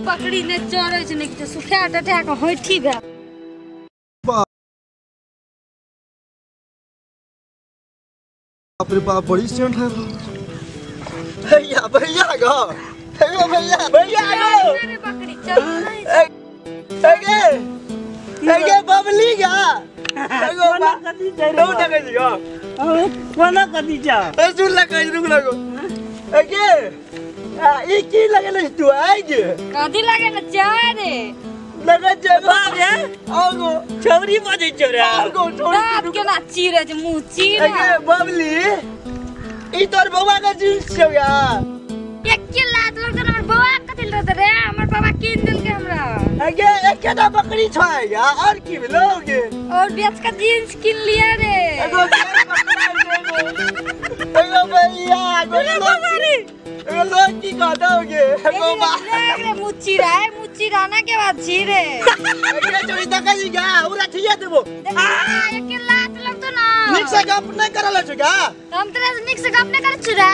पकड़ी ने चरै छै ने किछु सुखा टटा के होठी भए। बाप रे बाप बड़ी सेंट है। भैया भैया गो भैया भैया भैया गो रे बकरी चल ए ए बबली गा एगो कथी छै रे? दौ टके छी गो कोना कथी छ? ए सुन ल कहि रुक लगो ए के आ ई की लगेले तू आइ गे कथी लागे न चारे लगे छै बाप रे आगो छौरी बजै छौ रे। आगो छोड़ दाँत केना चीरे छै मुँह चीरे। ए के बबली ई तोर बौआ के जींस छौ या एके लात लगतै हमर बौआ कथी रहतै रे? हमर बाबा कीन देलकै हमरा। अगे एकेटा बकरी छै या और की भेलौ गे? और बेच के जींस किन लिया रे। एगो एगो भैया एगो एगो लोग की कहतौ गे? एगो बा रे मुँह चीरा है मुँह चीराना के बाद चीरे। एगे चोरी देखै छी गा उरा ठिया देबो। एके लात लगतौ ना। नीक से गप नै करल छै गा। हम तोरा से नीक से गप नै करै छी रे।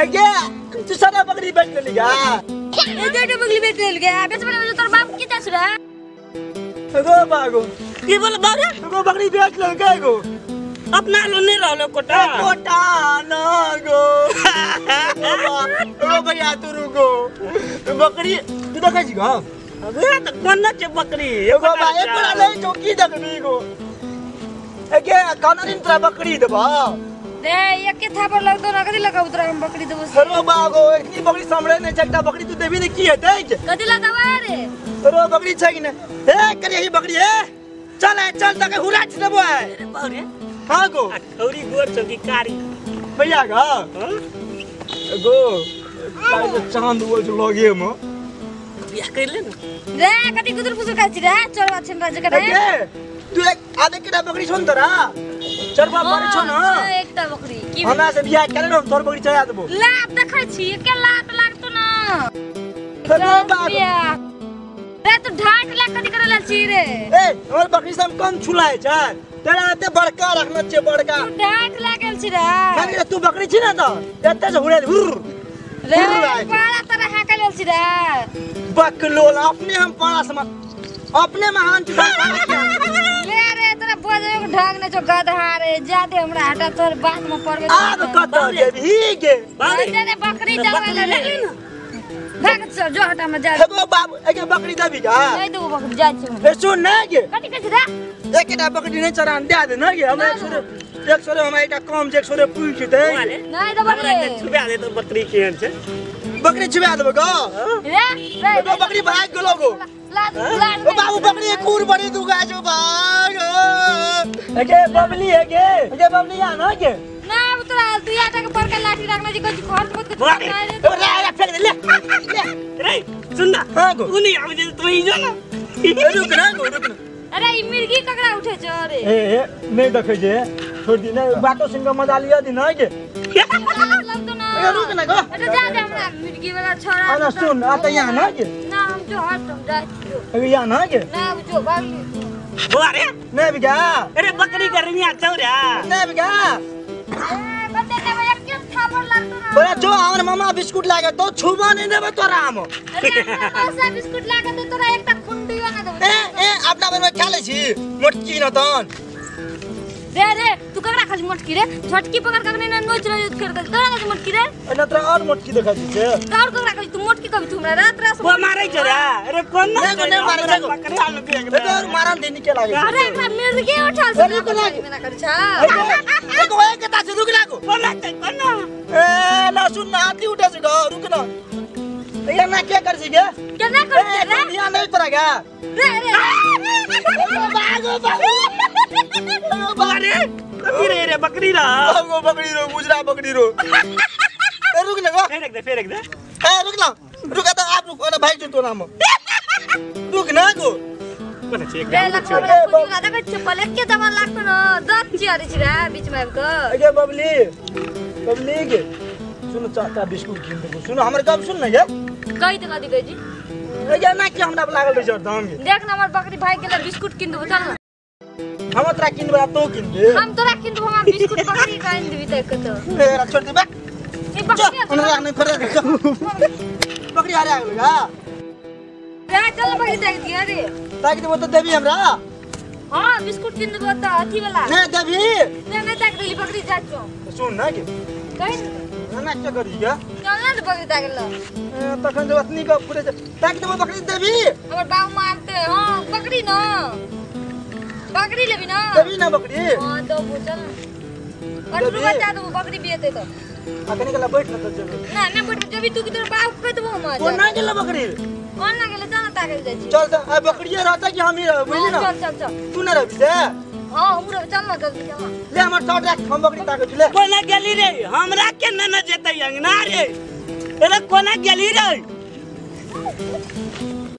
अगे तू सारा बकरी बेच लेली गा। ए डेढ़ बकरी बेच लेल गे। बेच बने तोर बाप की जाछ रे? एगो बागो की बोल बाप रे? एगो बकरी बेच लेलकै एगो। अपना लो नहीं रहलो कोटा कोटा ना गो। एगो भैया तू रुको बकरी तू देखै छी गा? अबे त कोन छै बकरी? एगो बा एक बड़ा नै छौ की देखबी गो? एगे काना दिन तोरा बकरी देबा रे एके थापर लगतो ना कथी लगाउ तोरा हम बकरी देबो से। रो बागो इतनी बकरी सामने नै छै एकटा बकरी तू देबी ने की हेतै? कथी लगावा रे? रो बकरी छै कि नै? ए कर यही बकरी ए चल ए चल तक हुरा छ देबो ए। अरे बाप रे हां गो आ छौरी गोर छौ कि कारी भैया गा? हां गो काहे चांद उगल छ लगे में बियाह कर ले ना रे। कथी गुदुर पुसुर खाइ छी रे चोरवा छिनरा जकर रे? ए तू एक आधे केटा बकरी छौ न तोरा चरवा पर छौ न? एकटा बकरी की हमरा से बियाह करे न तोर बकरी चढ़ा देबो। लात देखै छी एके लात लागतो ना। रो बागो रे तू ढाट लाग कथी करे लेल छी रे? ए हमर बकरी सब कम छुलाय छै तोरा एते बड़का रखने छै बड़का। तू ढाट लागल छी रे। माने तू बकरी छी ना त एते से हुरे हुर रे पारा तोरा हाके लेल छी रे। बकलोल अपने हम पारा सम अपने महान छी। ले रे तोरा बजै के ढंग नै छौ गदहा रे। जा दे हमरा हटा तोर बात में पड़बे। आब कत जेबही गे? रे बकरी चलबै ले ना भाग चल जो हटा में जा। एगो बाबू एगे बकरी देबी गा? नै देबो बकरी जा छी। ए सुन नै गे कथी कहै छी रे? एकेटा बकरी नै चरान दे दे नै गे हमरा 100 हमरा एकटा कम जे 100 पुरि जेतै। नै देबो रे। छुबा दे त बकरी केहन छै? बकरी छुबा देबो गो रे रे एगो बकरी भाग गेलो गो। लाद लाद ओ बाबू बकरी कुर बड़ी दुगा जो भाग। एगे बबली एगे एगे बबली आ ना गे ना तोरा तू आटा के बड़का लाठी राखने छी कथी घर मत बाप रे। ओ रे रे फेंक दे ले ले रे सुन ना। हां गो उ नहीं आबै छै तू ही जो ना। ए रुक ना गो रुक ना। अरे ई मिर्गी ककरा उठे छ रे? ए ए नै देखै छै छोड़ दी नै बातो सुन के मजा लिया दी ना गे। लगतो ना। ए रुक ना गो। अरे जा दे हमरा मिर्गी वाला छोरा। अरे सुन आ त यहाँ ना गे। ना हम जो हट हम जा छियो। अरे यहाँ ना गे। ना अब जो भाग ली। बुआ रे नै बिगा। अरे बकरी के रिंगा छौ रे। नै बिगा। ए बंदे के एके थापर लागतो ना। बड़ा जो हमर मामा बिस्कुट लागे तो छुबा नै देबे तोरा हम। अरे हमरा मौसा बिस्कुट लागे त तोरा एकटा खुंडियो ना देबो। ए ए अपना बेर में खा ले छी मोटकी न तन। रे रे तू ककरा खाली मोटकी रे? झटकी पकड़ के ने नोच रहे कर दे तोरा खाली मोटकी रे? ए न तोरा और मोटकी देखा छी छे। और ककरा खाली तू मोटकी कभी तू हमरा रात रात वो मारै छ रे। अरे कोन ना नै मारै छ बकरी आलू के ए और मारन देनी के लागे। अरे एकरा मिर्गी उठल छै रुक लाग मेना कर छ। एगो एक ता से रुक लागो। कोन छै कोन? ए ना सुन ना हाथी उठे छै गो रुक ना। ए ना के कर छी गे? केना कर छी रे? ध्यान नै तोरा गे। रे रे बागो बागो अरे कथी रे रे बकरी रा। बागो बकरी रो गुजरा बकरी रो। ए रुक ना गो। फेर एक दे फेर एक दे। ए रुक ना रुक त आप रुक ना भाई जो तो नाम रुक ना गो। कोन छै एक रे लखवा देखै छै पलक के दवा लागतो न दत चियारी छी रे बीच में आबि के। ए बबली बबली के सुन चाचा बिस्कुट किन देबो सुन हमर गप सुन न गे। कहि दे कथी कहै छी? ए ना कि हमरा लागल रहै छै दाम गे। देख न हमर बकरी भाग गेल बिस्कुट किन देबो चल न। हम तोरा किन देबो तो किन दे। हम तोरा किन देबो हम बिस्कुट बकरी किन देबी त कतो। ए छोड़ दे बा। ए बकरी हमरा नै खोरे बकरी हारे आ गेल गा। रे चल बकरी ताक दिया रे। ताक देबो त देबी हमरा? हां बिस्कुट किन देबो त अथी वाला। नै देबी? नै नै ताक देली बकरी जात छौ। सुन ना के कहि ना ना क्या करी क्या? चल ना त बकरी ताक ल। तखन जब अतनी गप करे ताक देबो बकरी देबी? हमर बाबू मारते। हां बकरी न बकरी लेबी ना? देबी ना बकरी? हां दबो चल। और रुपया दे देबो बकरी बेते त। अखनी गेला बैठ न त जेबे। ना ना बैठ जेबी तू की तोर बाप कह देबो हम। कोन ना गेला बकरी? कोन ना गेला चल ना ताकल जाइ छी। चल त आ बकरिए रहता कि हम ही रहब बुझली ना? चल चल चल। तू ना रहबी से? हां हम रहब चल ना जल्दी चल ना। ले हमर शर्ट राख हम बकरी ताके छी ले। कोना गेली रे? हमरा के न न जेतै अंगना रे। एला कोना गेली रे?